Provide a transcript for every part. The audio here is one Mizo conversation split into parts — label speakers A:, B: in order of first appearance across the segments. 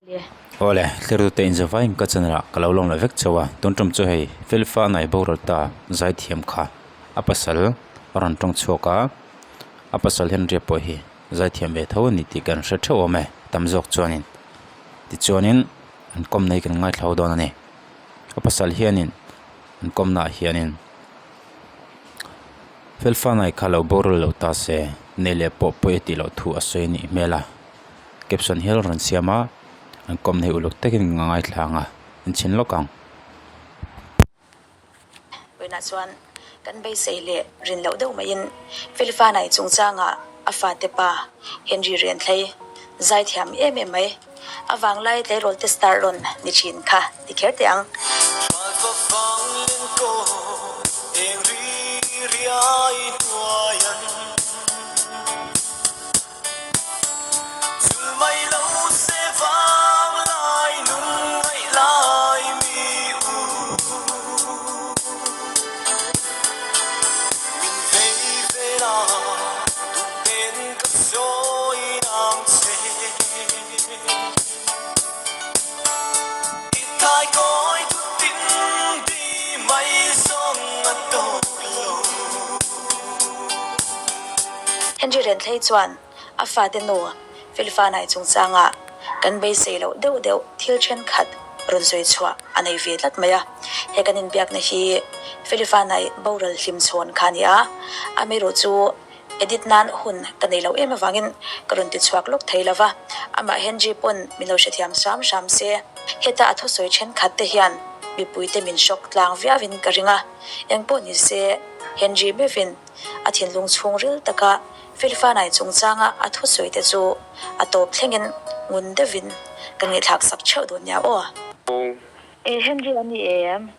A: Awle, thlertute inzavaiin ka channel ah ka lo lawm leh vek chauh a, tun tum chu hei Felfa nai boral ta zaithiam kha a pasal a rawn tawng chhuak a, a pasal hian riak pawh hi zaithiam ve tho a ni tih kan hre theuh awm e tam zawk chuanin tichuanin an kawmna hi kan ngaithla ho dawn a ni a pasal hianin an kawmna ah hianin Felfa nai kha lo boral lo ta se nei leh pawh pawi a tih loh thu a sawi a nih hmel a. Caption hial rawn siam a an kawm na hi uluk takin ka ngaithla ang a an chhin lawk ang.
B: Vawiinah chuan kan beisei leh rin loh deuh maiin Felifanai chungchangah a fate pa Henry Rianthlei zaithiam em em mai a vanglai tleirawl te star rawn ni thin kha ti kher teh ang. Henry Renthlei chuan a fate nu Felfanai chungchangah kan beisei loh deuh deuh thil thenkhat rawn sawi chhuah a nei ve tlat mai a. He kan inbiakna hi Felifanai boral hlim chhawn kha a ni a, amaherawh chu edit nan hun ka nei loh em avangin ka rawn ti chhuak lawk thei lo va, amah Henry pawn min lo hrethiam hram hram se. Heta a thusawi thenkhat te hian mipuite min hrawk tlang viauin ka ring a, engpawh ni se Henry meuhin a thinlung chhungril taka Felfanai chungchanga a thusawi te chu a tawp thlengin ngun deuhin ka ngaihthlak sak theuh dawn nia aw.
C: Aw.
B: E Henry a ni em?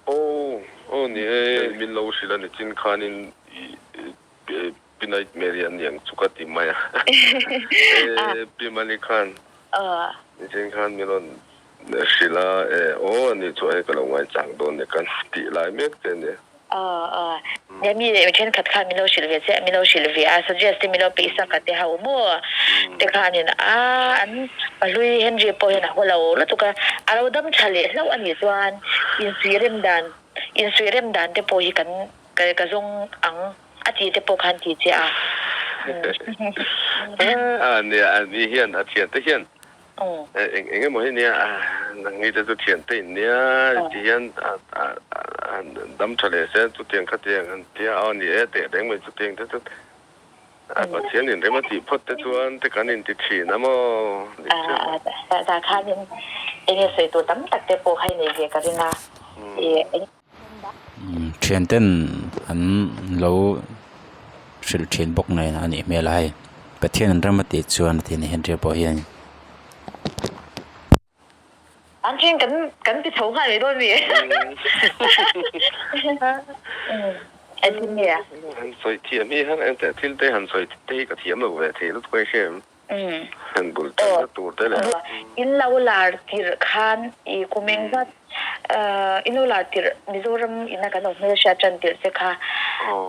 C: Aw, aw ni e, min lo hrilh a ni chin khanin i Pi Nightmare an ni ang chu ka ti mai a. E Pi Mali khan ni chin khan min rawn hrilh a, e aw a ni chu hei ka lo ngaichang dawn e kan tih lai mek che a ni.
D: Aw aw. Nia mi leh mi thenkhat khan min lo hrilh ve che, min lo hrilh ve a, suggest te min lo peih sak a te ho maw te khanin a an pahlui Henry pawh hian a haw lo lutuk a, a lo dam tha leh hlauh a nih chuan insuih rem dan insuih rem dan te pawh hi kan ka zawng ang a tih te pawh khan ti che a.
C: A nia a ni hian a thiante hian Eng eng emaw hi nia, nangni te chu thian te in nia ti hian dam tha leh se chutiang khatiang an tia aw ni e teh reng mai chutiang te chu a Pathian in rem a tih phawt te chuan te kan inti thin a maw ni
D: thin. Tah khanin eng nge sawi tur tam tak te pawh kha i nei ve ka ring a.
A: Thianten an lo hrilh thin bawk nen a nih hmel a hei Pathian an rem a tih chuan a tih ni Henry pawh hian.
D: An then kan kan ti chho nghal mai dawn mi Engtin nge a?
C: Han sawi thiam hi har em teh thil te han sawi te hi ka thiam lo ve thei lutuk a i hria em? Han bul tanna tur te leh.
D: In lo lar tirh khan i kum eng zat in lo lar tirh Mizoram ina kan lo hmelhriat tan tirh che kha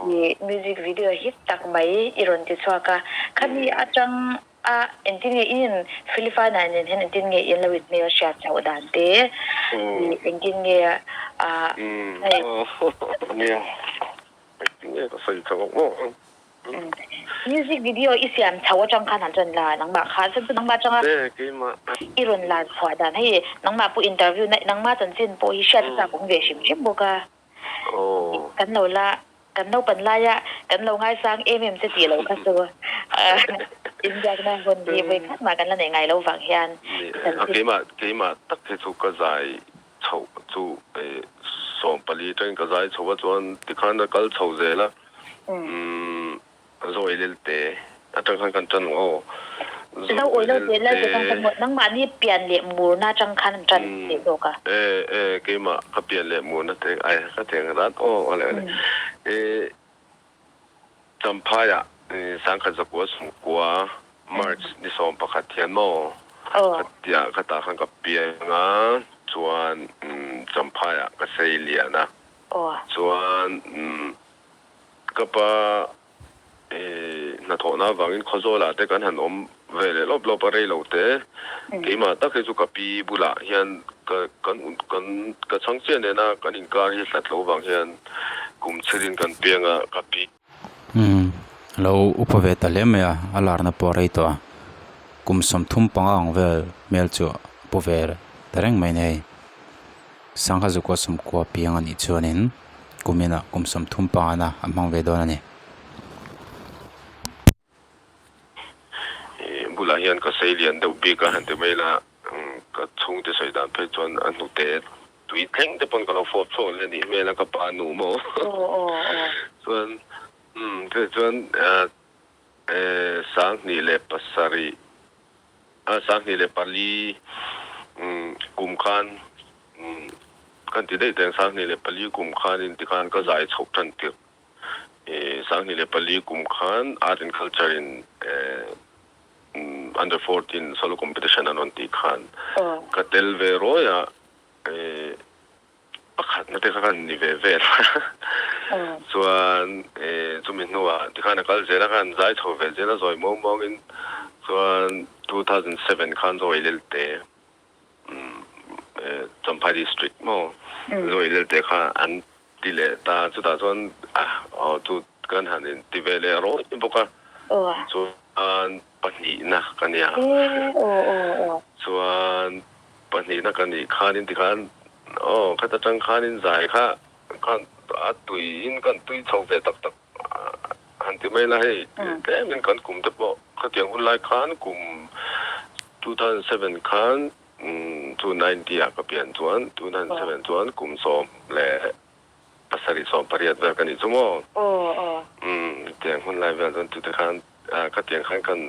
D: i music video hit tak mai i rawn ti chhuak a, khami atang a engtin nge in Philippine nen hian engtin nge in lo in hmelhriat chhoh dan te i engtin nge a hei.
C: Nia engtin nge ka sawi chho ang maw.
D: Music video i siam chho atang khan han ṭan la, nangmah kha chuan chu nangmah atanga i rawn lar chhuah dan hei nangmah pawh interview na nangmah chanchin pawh hi hriat chak awm ve hrim hrim bawk a. Kan lo la kan naupan laia kan lo ngaisang em em che tih lo kha chu inbiakna hun hi vawi khat mah kan la neih ngai lo vang hian
C: chanchin. Keimah keimah tak hi chu ka zai chhoh chu 14 atangin ka zai chho a chuan tikhan a kal chho zel a. Umm Zawi Lelte atang khan kan tan ang aw.
D: Zawi Lelte atang khan maw nangmahni pian leh murna atang khan an tan leh zawk a.
C: E e keimah ka pian leh murna te ai ka ti ang rat aw ale ale e Champhaiah Sangkhat Zakua Sumkua March ni 11 hian maw khatia khatah khan ka piang a chuan Champhaiah ka sei lian a chuan Ka pa hnathawhna avangin Khawzawlah te kan han awm ve leh lawp lawp a rei lo te. Keimah tak hi chu ka pi bulah hian ka kan kan ka chhang chiah nena kan inkar hi hlat lo vang hian kum chhirin kan piang a ka pi.
A: Umm a lo upa ve ta hle mai a, a larna pawh a rei tawh a, kum 35 ang vel hmel chu a pu ve ta reng mai a ni hei. Sangha zukua sawmkua piang a nih chuanin kum inah kum 35 na a hmang ve dawn a ni.
C: Bulah hian ka sei lian deuh bik a han ti mai la, ka chhungte sawi dan phei chuan a hnute tui thleng te pawn ka lo fawp chhuak leh anih hmel a ka pa nu maw. Chuan umm chutah chuan 2007 2004 kum khan kan ti daih teng 2004 kum khanin tikhan ka zai chhoh tan tirh. 2004 kum khan Art and Culture in Under 14 Solo Competition an rawn tih khan ka tel ve rawi a, pakhatna te kha kan ni ve vel a. Chuan chumi hnuah tikhan a kal zel a, khan zai chho ve zel a zawi muang muangin chuan 2007 khan Zawi Lelte Champhai District maw Zawi Lelte kha an Ti leh ta, chutah chuan aw chu kan han in ti ve leh rawih bawk a, chuan pahnihna ka nia, chuan pahnihna ka nih khanin tikhan aw khata tang khanin zai kha khan a tuiin kan tui chho ve tak tak han ti mai la hei tlemin kan kum te pawh khatiang hun lai khan kum 2007 khan Chu 90 ah ka pian chuan 2007 chuan kum 17 18 vel ka nih chu maw? Umm tiang hun lai vel chuan tute khan khatiang khan kan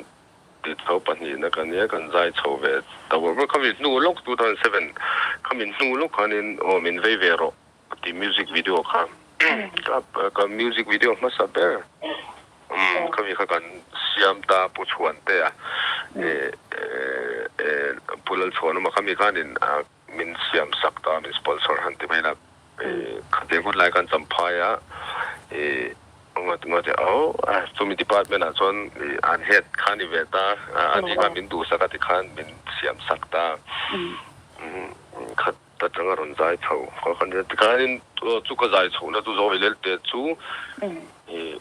C: ti chho pahnihna ka nia kan zai chho ve ta vawr vawr khami hnu lawk 2007 khami hnu lawk khanin aw min vei ve rawh tih music video kha ka music video hmasa ber umm khami kha kan siam ta Pu Chhuantea Pu Lalchhuanawma khami khanin min siam sak ta min sponsor han ti mai la khatiang hun lai khan Champhai a ngawt ngawt aw chumi department ah chuan an head kha ni ve ta ani khan min duhsak a tikhan min siam sak ta khat Ta tang a rawn zai chho kha kha nia. Tikhanin chu ka zai chhohna chu Zoe Lelte chu ih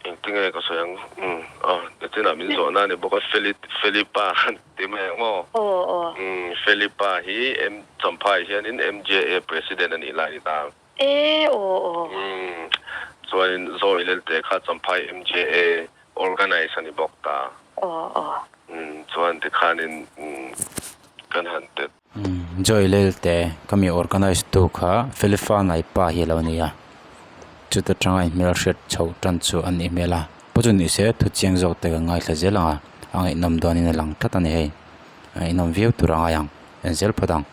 C: engtinge ka sawi ang umm a nichinah min zawhna a ni bawk a Feli Felipa khan ti mai ang maw? Umm Felipa hi M Champhai hianin MJA President a nih lai a ni ta.
D: E aw aw.
C: Umm chuanin Zoe Lelte kha Champhai MJA organise a ni bawk ta.
D: Aw aw.
C: Umm chuan tikhanin umm kan han tet.
A: Joy Lelte ka mi organise tu kha Felifa Naipa hi a lo ni a, chuta tanga inhmelhriat chhoh tan chu a nih hmel a, pawh chu nise thu chiang zawk te ka ngaithla zel ang a, a ngaihnawm dawnin a lang tlat a ni hei, a ngaihnawm viau tur a ngai ang, en zel phawt ang.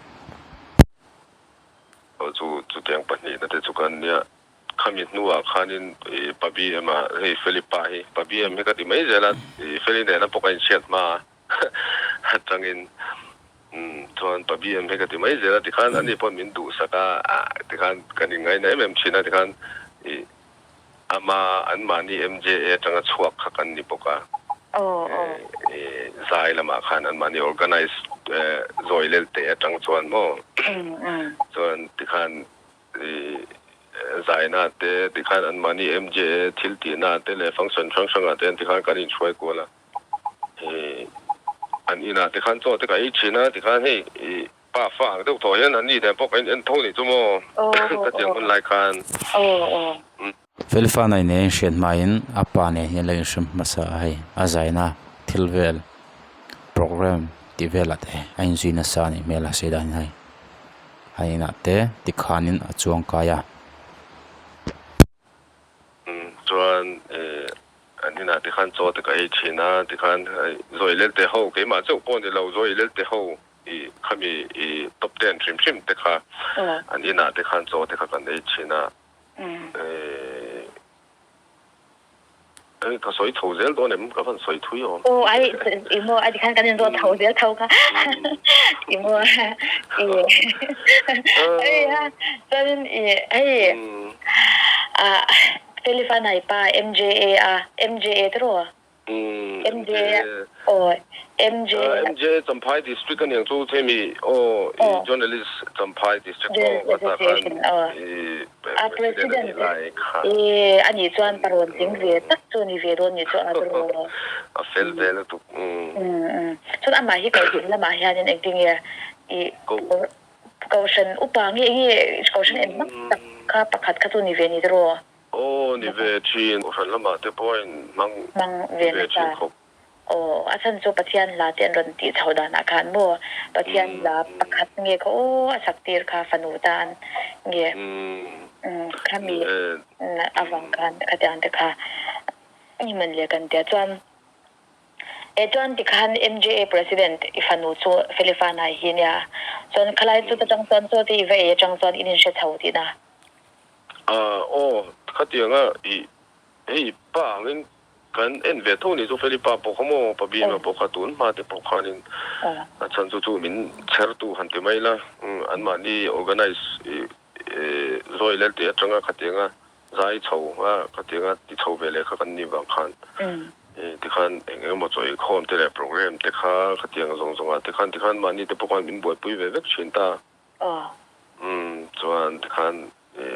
C: Aw chu chutiang pahnihna te chu kan nia, khami hnuah khanin ih Pa BM a hei Felipa hi Pa BM hi ka ti mai zel a, ih Feli nena pawh ka inhriat hma a. Atangin chuan pa BM hi ka ti mai zel a tikhan ani pawh min duhsak a tikhan kan inngaina em em thin a tikhan ih ama anmahni MJA atanga chhuak kha kan ni bawk a ih zai lamah khan anmahni organize zawi lelte atang chuan maw chuan tikhan ih zaina te tikhan anmahni MJA thil tihna te leh function hrang hrangah te tikhan kan inhruai kual a. An inah te khan chaw te ka ei thin a tikhan hei ih pa fa ang deuh tawh hian an ni nen pawh ka in en tho nih chu maw ka tiang hun lai khan.
A: Felfa nei nen inhriat hmain a pa nen hian lo inhrim hmasa a hei a zaina thil vel program tih velah te a inzui nasa a nih hmel a sawi dan hi a inah te tikhanin a chuang kai a.
C: Chuan an inah te khan chaw te ka ei thin a, tikhan Zawi Lelte ho keimah chauh pawh ni lo Zawi Lelte ho ih khami ih top ten hrim hrim te kha an inah te khan chaw te kha kan ei thin a. Ka sawi tho zel dawn em? Ka van sawi thui awm.
D: Aw ai i maw a tikhan kan inzawt tho zel tho kha i maw i hei ha chuanin i hei ah Felifa Naipa MJA a MJA te rawh. MJ aw MJ
C: MJ Champhai district a niang chu hemi aw i journalist Champhai district aw ka ta khan i
D: a president e a nih chuan parawn tling ve tak chu ni ve dawn nih chu a tawrh
C: a fel ve lutuk
D: chuan amah hi kohhran lamah hianin engtinge i kohhran upa nge nge kohhran en hmak tak kha pakhat kha chu ni ve ni tawrh
C: Aw ni ve thin. Kohhran lamah te pawh a in hmang
D: Hmang ve nasa.
C: thin khawp.
D: Aw, a chhan chu Pathian hla te an rawn tih chhoh danah khan maw Pathian hla pakhat nge kha aw a sak tir kha fanu tan nge khami avang khan khatiang te kha ni man le kan tia chuan e chuan tikhan MJA President i fanu chu Felifana hi nia chuan khalai chu ta chang chuan chaw te i va ei atang chuan in inhre chho tihna.
C: Aw, khatianga i hei pa angin kan en ve tho ni chu Felipa pawh kha maw, pa Bima pawh kha tun hma te pawh khanin a chhan chu chu min chhertu han ti mai la, anmahni organize zawi lel tih atanga khatianga zai chho a khatianga ti chho ve leh kha kan nih vang khan tikhan eng eng emaw chaw inkhawm te leh program te kha khatiang zawng zawngah te khan tikhan mahni te pawh khan min buaipui ve vek thin ta.
D: Aw.
C: Umm chuan tikhan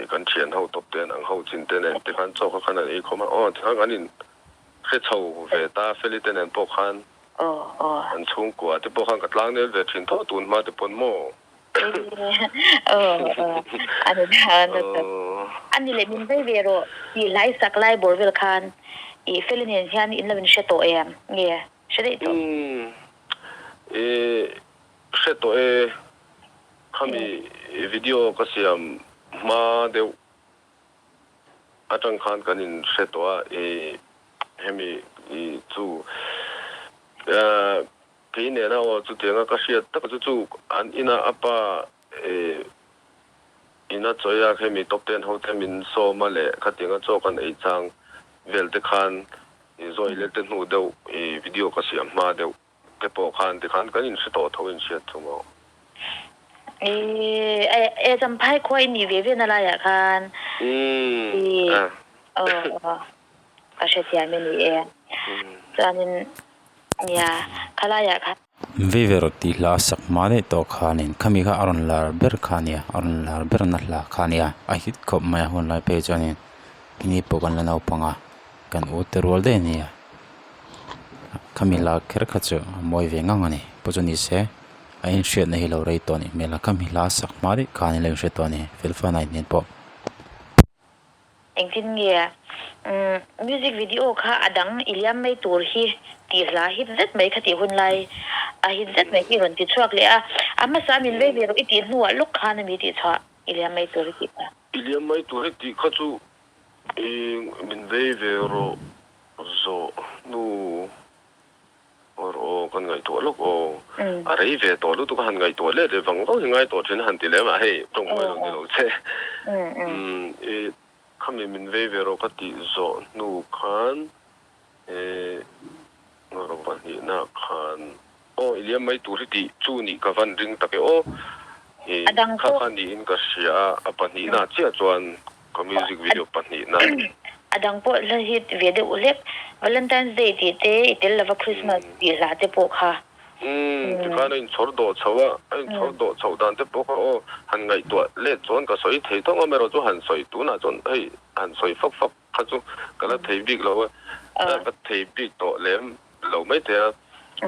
C: kan thian ho tawp te an ang ho chin te nen tikhan chaw kha khan an ei khawm a, aw tikhan kan in hre chho ve ta Feli te nen pawh khan
D: Aw aw.
C: An chhungkua te pawh khan ka tlang nel ve thin tho tun hma te pawn maw.
D: Aw aw a ni ta na tak. A ni leh min vei ve rawh tih hlai sak lai bawr vel khan i Feli nen hian in lo in hre tawh em nge hre daih tawh.
C: Umm i Hre tawh e, khami video ka siam hma deuh atang khan kan in hre tawh a, i hemi i chu kei nena aw chutianga ka hriat tak chu chu an ina a pa i ina chawi a hemi top ten ho te min sawm a leh khatianga chaw kan ei chang vel te khan i zawi let te hnu deuh i video ka siam hma deuh. Te pawh khan tikhan kan inhre tawh tho inhriat thung aw.
D: E e Champhai khua i nih ve ve na laiah khan i aw aw ka hrethiam i ni e. Chuanin nia khalaiah khan.
A: Vei ve rawh tih hla a sak hma daih tawh khanin khami kha a rawn lar ber kha a nia a rawn lar ber na hla kha a nia a hit khawp mai a hun lai phei chuanin keini pawh kan la naupang a kan u te rual daih a nia. Khami hla kher kha chu a mawi ve ngang a ni pawh chu ni se a inhriatna hi lo rei tawh a nih hmel a khami hla sak hma daih khan ilo inhre tawh a ni felfai nai hnen pawh.
D: Engtin nge umm music video kha a dang i liam mai tur hi tih hla hit zet mai kha tih hun lai a hit zet mai hi i rawn ti chhuak leh a a hmasa min vei ve rawh i tih hnuah lawk khan a mi tih chhuah i liam mai tur hi tih kha.
C: I liam mai tur hi tih kha chu i min vei ve rawh Zawh hnu awr aw kan ngaihtuah lawk aw. A rei ve tawh lutuk a han ngaihtuah let leh vang vang hi ngai tawh thin a han ti lem a hei tawng mawi lo ni lo che. I khami min vei ve rawh ka tih zawh hnu khan i rawng pahnihna khan Aw i liam mai tur hi tih chu nih ka van ring tak e aw. I kha kha niin ka hria a, a pahnihna chiah chuan ka music video pahnihna.
D: A dang pawh hla hit ve deuh hlek, Valentine's Day tih te, i tel lova Christmas tih hla te pawh kha.
C: Umm tikhan a inchhawr dawh chho a, a inchhawr dawh chhoh dan te pawh kha aw han ngaihtuah let chuan ka sawi thei tawng amaherawh chu han sawi tunah chuan hei han sawi fak fak kha chu ka la thei bik lo a, ka thei bik tawh lem lo mai thei a,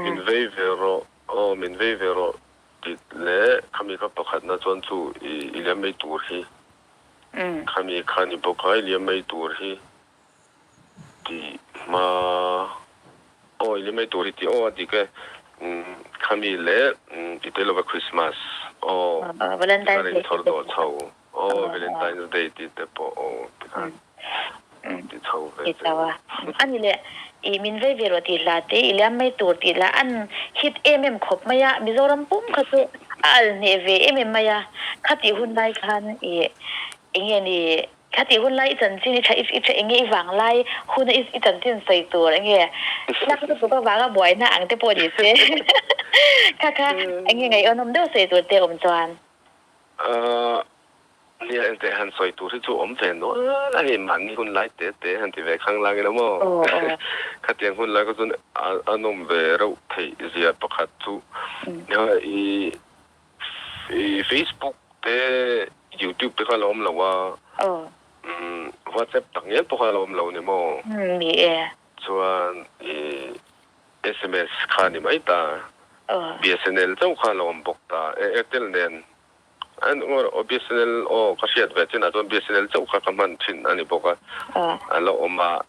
C: min vei ve rawh aw min vei ve rawh tih leh khami kha pakhatna chuan chu i i liam mai tur hi khami kha ni bawk a i liam mai tur hi tih hma aw i liam mai tur hi tih aw a dik e khami leh i tel lova Christmas aw tikhan a inchhawr dawh chho. Aw Valentine's Day tih te pawh aw ti khan ti chho ve
D: che u. A ni le, i min vei ve rawh tih hla te i liam mai tur tih lah an hit em em khawp mai a, Mizoram pum kha chu a al hneh ve em em mai a, khatih hun lai khan i enge ni khatih hun lai i chanchin i tha i tha enge i vang lai hun a i chanchin sawi tur enge lak lutuk avanga buaina ang te pawh ni se kha kha enge ngaihawm deuh sawi tur te awm chuan.
C: Ahh. Nia engte han sawi tur hi chu awm ve nual a hei mahni hun lai te te han ti ve khang lang ila maw? Khatiang hun lai kha chuan a nawm ve reuh theih zia pakhat chu i Facebook te YouTube te kha a lo awm lo a, WhatsApp tak ngial pawh kha a lo awm lo ni maw? Chuan i sms kha ni mai ta, BSNL chauh kha a lo awm bawk ta, Airtel nen BSNL aw ka hriat ve chinah chuan BSNL chauh kha ka hman thin a ni bawk a, a la awm a,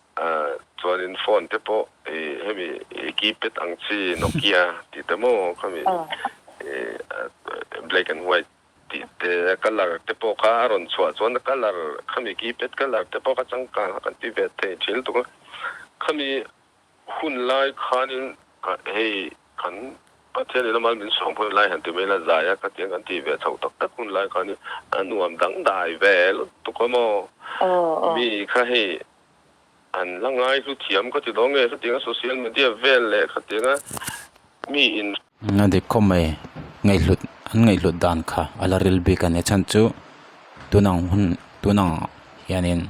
C: chuanin phone te pawh hemi keypad ang chi Nokia tih te maw khami black and white tih te colour te pawh kha a rawn chhuah chuan colour khami keypad colour te pawh kha changkang kha kan ti ve thei thin lutuk a, khami Hun lai khanin hei kan Pathian in amal min sawm hun lai han ti mai la zai a khatiang kan tih ve chho tak tak hun lai khanin a nuam dangdai ve lutuk a maw? Mi kha hei an la ngai hlu thiam ka ti dawn nge hetianga social media vel leh khatianga mi in
A: A dik khawp mai, ngaihhlut an ngaihhlut dan kha a la ril bik a ni. Chhan chu tunang hun tunang hianin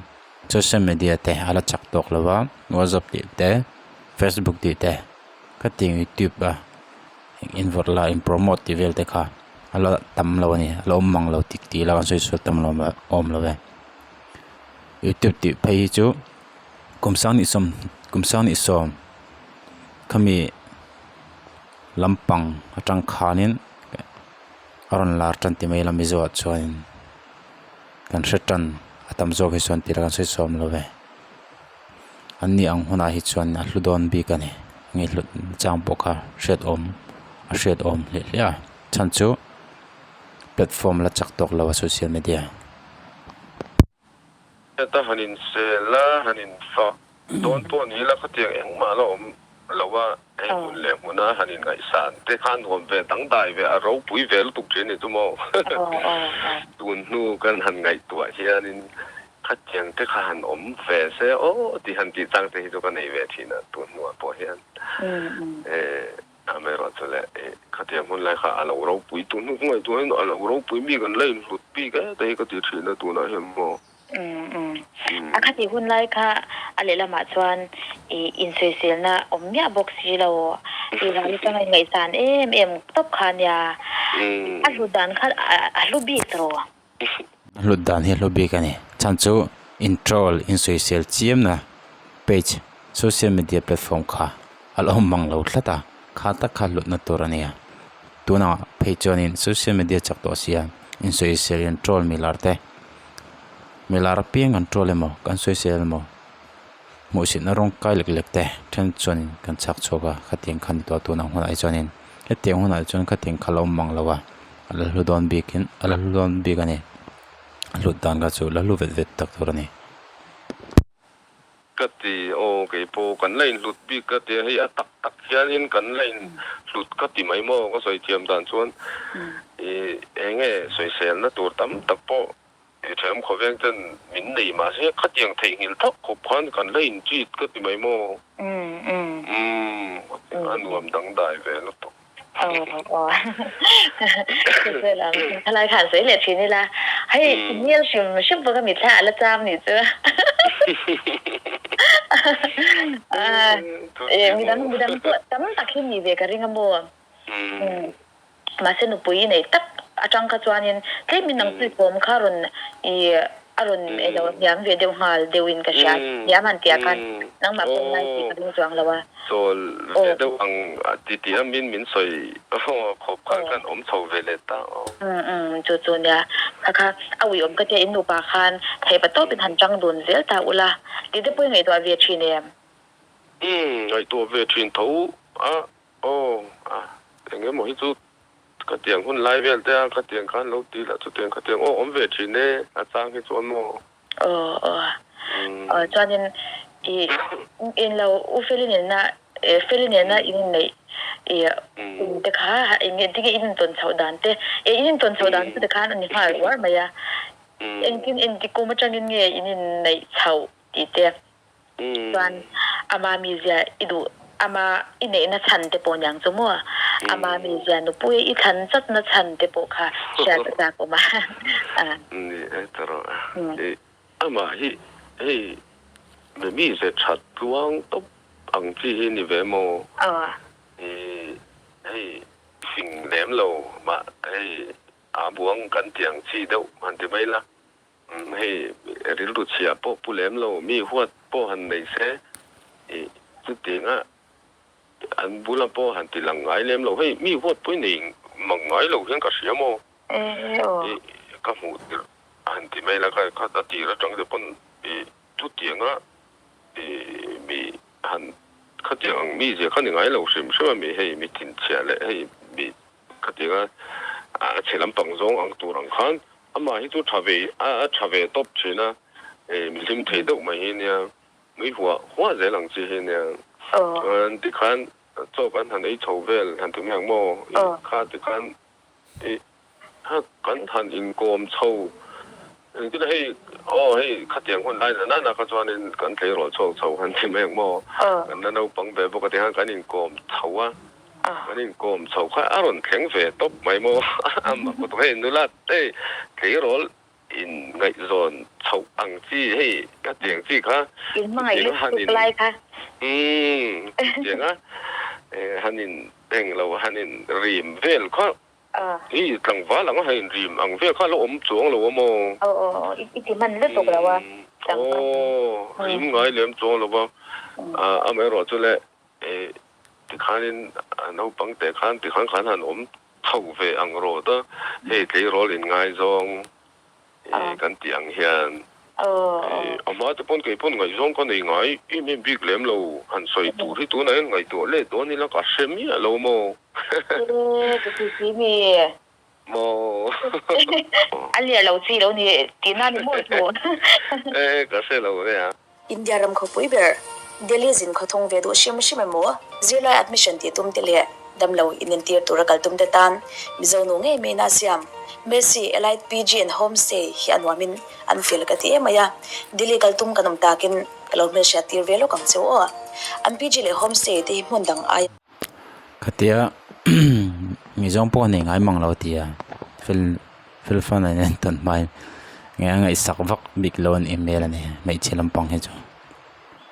A: social media te a la chak tawk lo va, whatsapp tih te facebook tih te khatiang youtube a invawrh la in promote tih vel te kha a la tam lo a ni a la awm mang lo tik tih ila kan sawi sual tam lo awm lo e. Youtube tih phei hi chu kum sanghnih kum sanghnih sawm khami. Lampang atang khanin a rawn lar tan ti mai ila Mizo ah chuanin kan hre tan a tam zawk hi chuan tih kan sawi sawm lo ve. An ni ang hunah hi chuan a hlu dawn bik a ni nge hlut chang pawh kha hriat awm a hriat awm hliah hliah a chhan chu platform la chak tawk lo a social media.
C: Heta han insel a, han infak dawn pawh ni ila khatiang engmah la awm lo a, hei hmun leh hmuna han inngaihsan te kha nuam ve dangdai ve a ropui ve lutuk thin ni chu maw? Tun hnu kan han ngaihtuah hianin khatiang te kha han awm ve se aw tih han tih chang te hi chu ka nei ve thin a tun hnuah pawh hian. Amaherawh chu le khatiang hun lai kha a lo ropui tun hnu ngaihtuah hian a lo ropui mi kan la inhlut bik e te hi ka ti thin a tunah hian maw.
D: A khatih hun lai kha a lehlamah chuan i insawiselna awm miah bawk si lo i ral atanga i ngaihsan em em tawp kha ania a hlut dan kha a hlu bik tawh.
A: A hlut dan hi a hlu bik a ni. Chhan chu in troll insawisel chiamna page social media platform kha a lo awm mang lo tlat a, kha tak kha hlutna tur a nia. Tunah phei chuanin social media chak tawh sia insawisel in troll milar te milar apiang an troll emaw kan sawisel emaw hmuhsitna rawng kai lek lek te then chuanin kan chhak chhuak a khatiang kha ni tawh a tunah hunah hi chuanin hetiang hunah chuan khatiang kha a lo awm mang lo a. A la hlu dawn bikin a la hlu dawn bik a ni a hlut dan kha chu la hlu vet vet tak tur a ni.
C: Ka ti aw kei pawh kan la inhlut bik ka ti a hei a tak tak hianin kan la inhlut ka ti mai maw ka sawi thiam dan chuan ih eng nge sawiselna tur tam tak pawh I thiam khawveng ten min nei mahse khatiang theihnghilh thak khawp khan kan la in treat ka ti mai maw? Umm a nuam dangdai ve lutuk.
D: Aw aw Thalai khan sawi leh thin ila hei i hmel hrim hrim pawh kha mitthla a la cham nih chu midang midang chu tam tak hi nih ve ka ring a maw? Mahse nupui i neih tak atang kha chuanin tlemin nang chu i kawm kha rawn i a rawn elo hniam ve deuh nghal deuhin ka hria. Hniam han tih ah khan nangmah pawh ngai tih ka ring chuang lo a.
C: Chawl ve deuh ang ti tih a min min sawi khawp khan khan awm chho ve leh ta aw.
D: Umm chu chu nia. Kha kha a uiawm ka tia in nupa khan theihpa tawpin han tang dun zel ta ula tih te pawh i ngaihtuah ve thin em?
C: Umm ngaihtuah ve thin tho a. Aw, a, eng emaw hi chu khatiang hun lai vel te a, khatiang khan lo ti lah chutiang khatiang aw awm ve thin e, a chang hi chuan maw?
D: Aw, aw, aw, chuanin i in lo u Feli nena, Feli nena in inneih i kum te kha eng nge tinge in intawn chhoh dan te, e in intawn chhoh dan chu tikhan a ni nghal uar mai a, engtin engti kum atangin nge in inneih chhoh tih te. Chuan ama mizia i duh ama i neihna chhan te pawh niang chu maw? Ama mizia nupui i thlan chatna chhan te pawh kha hriat a chak awm a.
C: Ni e ta rawh. Amah hi hei mize that tluang tawp ang chi hi ni ve maw? Hei fing lem lo mah hei a buang kan tih ang chi deuh han ti mai la. Hei rilru chhia pawh pu lem lo mi huat pawh han nei se ih chutianga an bula pawh han ti lang ngai lem lo. Hei mi huat pawh i nei mang ngai lo hian ka hria maw? Ih ka hmuh tirh han ti mai la kha a tir atang te pawn ih chutianga ih mi han khatiang ang mi zia kha ni ngai lo hrim hrim a mi hei mi thinchhia leh hei mi Khatianga a chhe lampang zawng ang tur ang khan amah hi chu tha ve a tha ve tawp thin a, mi hlim thei deuh mai hi nia, nui huah huah zel ang chi hi nia. Chuan tikhan chaw kan han ei chho vel han ti mai ang maw? Kha tikhan i kha kan han inkawm chho engtin hei aw hei khatiang hun lai na na kha chuanin kan tleirawl chhuak chho han ti mai ang maw? Kan la naupang ve bawk a tikhan kan inkawm chho a. Kan inkawm chho kha a rawn thleng ve tawp mai maw? Amah kawt hei nula hei tleirawl in ngaihzawn chhoh ang chi hei ka tiang chi kha
D: In hmangaih lutuk lai kha.
C: Umm chutianga han in eng lo han in rim vel kha hei tlangval anga han in rim ang vel kha a la awm chuang lo a maw?
D: Aw aw i ti hman lutuk lo a
C: tlangval. Aw rim ngai lem chuang lo va amaherawh chu le Tikhanin naupang teh khan tikhan khan han awm chho ve ang rawt a, hei tleirawl inngaizawng kan tih ang hian a hma te pawn kei pawn ngaihzawng ka nei ngai em em bik lem lo, han sawi tur hi tunah hian ngaihtuah let dawn ila ka hre miah lo maw?
D: E ka ti si mi.
C: Maw?
D: A ler lo chi lo ni tihna ni maw chu?
C: E ka hre lo ve a.
B: India ram khawpui ber, Delhi zin khawthawng ve duh hrim hrim emaw, zirlai admission tih tum te leh damlo inentir tura kal tum te tan Mizo nu ngei mai na siam. Mercy Elite PG and Homestay hi a nuamin an fel ka ti em mai a, Delhi kal tum kan awm takin ka lo hmelhriat tir ve lawk ang cheu aw. An PG leh Homestay te hi hmun dang ai.
A: Khatia Mizo pawh a nei ngai mang lo tia fel. Fel fan ah hian tawn hmain nge a ngaihsak vak bik lo a nih hmel a ni hmeichhe lampang hi chu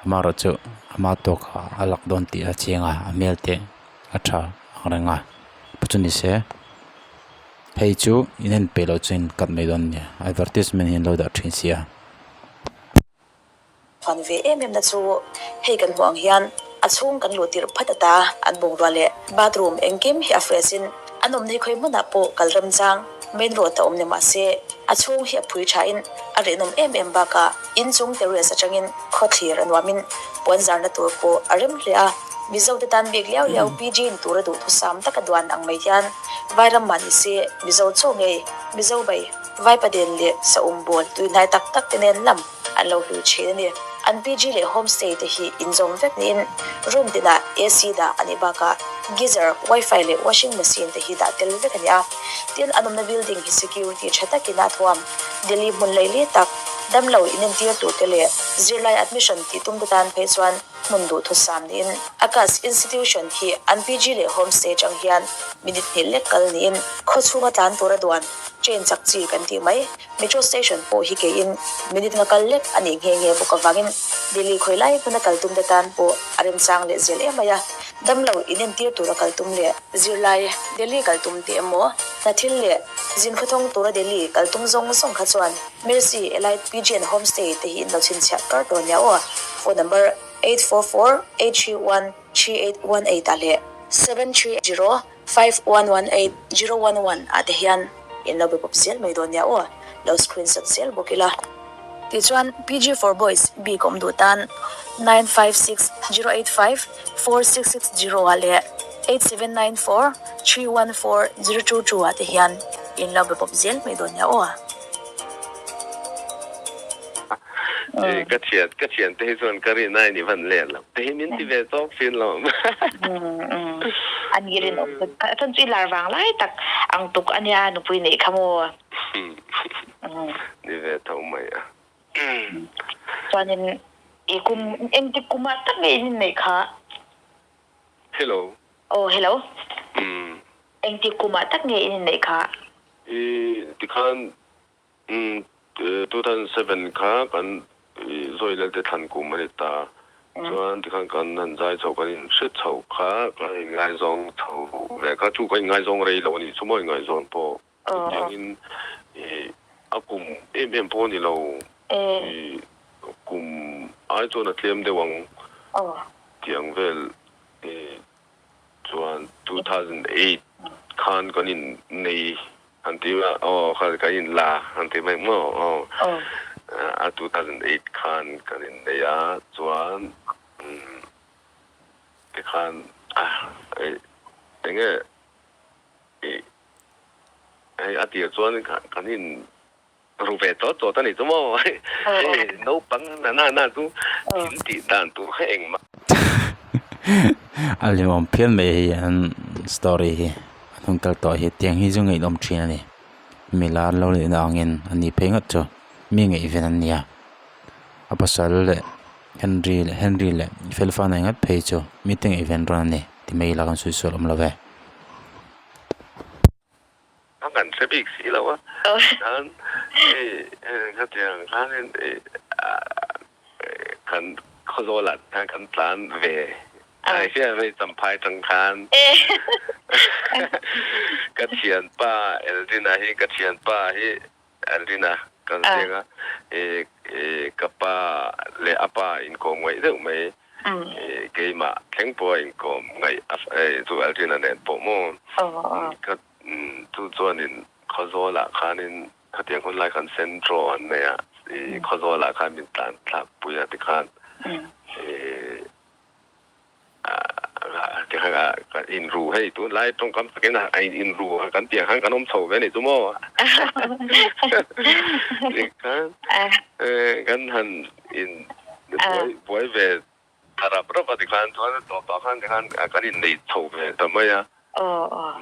A: amaherawh chu ama tawk ah a lak dawn tih a chiang a a hmel te a tha ang reng a chu ni se hei chu in en peih loh chuan in cut mai dawn a nia advertisement hi an lo dah thin si a.
B: Huan ve em em na chu hei kan hmuh ang hian a chhung kan luh tirh phat ata an bungrua leh bathroom engkim hi a fresh in an awmna hi khawi hmunah pawh kal remchang main road a awm ni mahse a chhung hi a phui tha in a rihnawm em em bakah inchung terrace atangin khawthlir a nuamin puan zarna tur pawh a rem hle a. Mizo te tan bik liau liau PG in tura duhthusam taka duan ang mai hian Vairam mah ni se Mizo chaw ngei Mizo bai Vaipaden leh Saum bawl tuihnai tak tak te nen lam an lo hlui thin a ni. An PG leh homestay te hi inzawm vek niin room tinah AC dah a nih bakah geyser, wifi leh washing machine te hi dah tel vek a ni a. Tin, an awmna building hi security tha takin a thuam. Delhi hmun laili tak, damlo inentir tur te leh zirlai admission tih tum te tan phei chuan hmun duhthusam niin Akas institution hi an PG leh homestay atang hian minute hnih lek kal niin khawchhunga tlan tura duan train chak chi kan tih mai. Metro station pawh hi keiin minute nga kal lek a nih nghe nghe bawk avangin Delhi khawi lai hmuna kal tum te tan pawh a remchang leh zel em mai a. Damlo inentir tura kal tum leh zirlai Delhi kal tum tih emaw hna thil leh zin khawthawng tura Delhi kal tum zawng zawng kha chuan Mercy Elite PG and Homestay te hi in lo chhinchhiah kar dawn nia aw. Phone number 844 831 3818 ah leh 730 5118 011 ah te hian in lo be pawp zel mai dawn nia aw, lo screenshot zel bawk ila. Tichuan PG for Boys bik awm duh tan 956 085 4660 ah leh 8794 314 022 ah te hian in lo be pawp zel mai dawn nia aw.
C: Ka thian ka thian te hi chuan ka rin ai ni van let lo te hi min ti ve tawk thin lo.
D: A ni rinawm chu a chuan chu i lar vang lai tak ang tuk a nia nupui neih kha maw.
C: Ni ve tho mai a.
D: Chuanin i kum engtik kumah tak nge in inneih kha?
C: Hello.
D: Aw hello. Engtik kumah tak nge in inneih kha?
C: I tikhan 2007 kha kan Zoe Lalte thlan kum a ni ta. Chuan tikhan kan han zai chho kan inhre chho kha kan inngaizawng chho ve kha chu kan inngaizawng rei lo a nih chu maw inngaihzawn pawh. Chutiangin a kum em em pawh a ni lo. Kum ai chuan a tlem deuh ang tih ang vel chuan 2008 khan kan innei han ti a aw kha kan in la han ti mai maw aw a 2008 khan kan innei a chuan tikhan enge hei a tir chuan kan in Ru ve chawt chawt a ni chu maw? Hei naupang na na na chu thil tih dan tur kha engmah.
A: A hlimawm phian mai hei an story hi a hnung kal tawh hi tiang hi chu ngaihnawm thin a ni milar lo leh na angin a ni phei ngawt chu mi ngaihven an nia a pasal leh Henry leh Henry leh Felfa nei ngat phei chu mite ngaihven rawn a ni ti mai ila kan sawi sual awm lo ve.
C: A kan hre bik si lo a, chuan hei khatiang khanin kan Khawzawlah khan kan tlan ve ai hria hei Champhai tang khan ka thianpa Eldina hi ka thianpa hi Eldina kan ziak a, ka pa leh a pa inkawm ngaih deuh mai keimah thleng pawh a inkawm ngaih chu Eldina nen pawh maw ka Chu chuanin Khawzawlah khanin khatiang hun lai khan Centro an nei a, i Khawzawlah khan min tlan thlak pui a tikhan i tikhan ka inru hei tunlai tawngkam takin a inru kan tih ang khan kan awm chho ve a nih chu maw tikhan kan han in buai ve Tha rap rap a tikhan chuan a tawpah khan tikhan kan innei chho ve ta mai a.
D: Aw aw.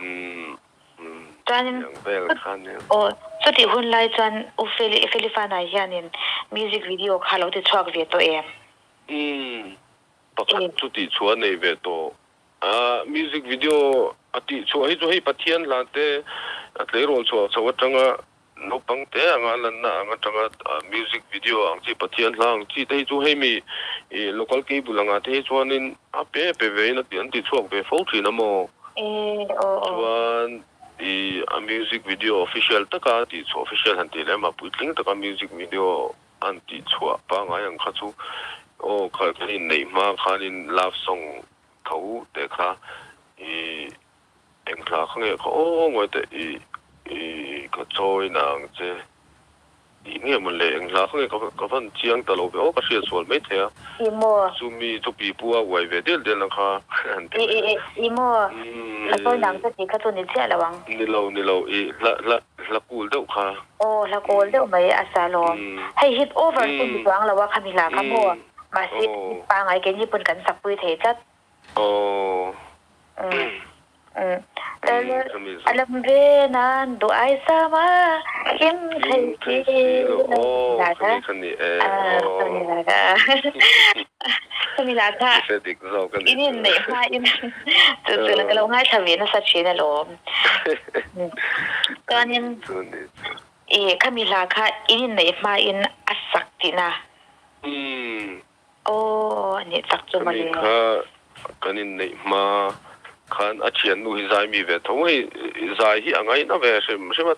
D: Chuanin
C: Tiang vel khan nia.
D: Aw chutih hun lai chuan U Feli Felifanai hianin music video kha lo ti chhuak ve tawh em?
C: Umm pakhat chu tih chhuah a nei ve tawh. A music video a tih chhuah hi chu hei Pathian hla te a tleirawl chhuah chho atanga Naupang te anga lanna ang atanga music video ang chi Pathian hla ang chi te hi chu hei mi ih local cable anga te hi chuanin a pe pe ve in a an ti chhuak ve fo thin a maw? Chuan ih a music video official taka tih chhuah official han tih leh mah puitling taka music video an tih chhuah pangngai ang kha chu aw kha kan inneih hma khanin love song tho te kha ih Eng hla kha nge kha aw ngawi teh i i ka chawi nang che tih nge mawn le eng hla kha nge ka van chiang ta lo ve aw ka hriat sual mai thei a
D: I maw?
C: Chumi chu pi pu a uai ve del del ang kha an ti
D: I
C: mai
D: i i maw? Ka chawi nang che tih kha chu ni chiah lo ang.
C: Ni lo ni lo i hla hla hla kul deuh kha.
D: Aw hla kawl deuh mai a sa lawm. Hei hit over chu ni chuang lo a khami hla kha maw? Mahse pangai keini pawn kan sakpui thei tlat.
C: Aw.
D: A lam ve nan duh ai sam a hlim thei si lo. Aw khami lah kha in inneih hma in chu chu ka lo ngaithla ve nasa thin alawm. Chuanin i khami hla kha in inneih hma in a sak tihna. Aw, a nih tak chu mawle.
C: Chumi kha kan inneih hma khan a thiannu hi zai mi ve tho hei zai hi a ngaihna ve hrim hrim a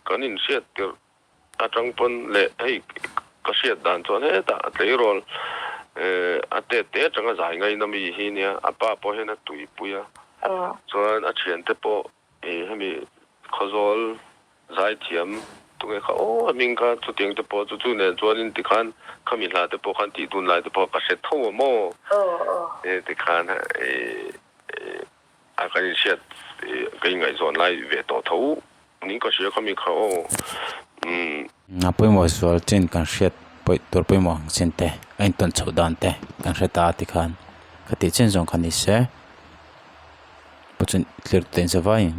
C: kan inhriat tirh atang pawn leh hei ka hriat dan chuan hetah a tleirawl a tet te atanga zai ngaihna mi hi nia a pa pawh hian a tuipui a chuan a thiante pawh I hemi Khawzawl zaithiam tunge kha aw a hming kha chutiang te pawh chu chu nen chuanin tikhan khami hla te pawh khan tih dun lai te pawh ka hre tho a maw e tikhan i a kan inhriat i ka ingaihzawn lai ve tawh tho niin ka hria khami kha aw umm.
A: A pawimawh zual chin kan hriat pawih tur pawimawh ang chin te a intawn chhoh dan te kan hre ta a tikhan khatih chin zawng kha ni se. Pawh chuan tlir te in zavaiin.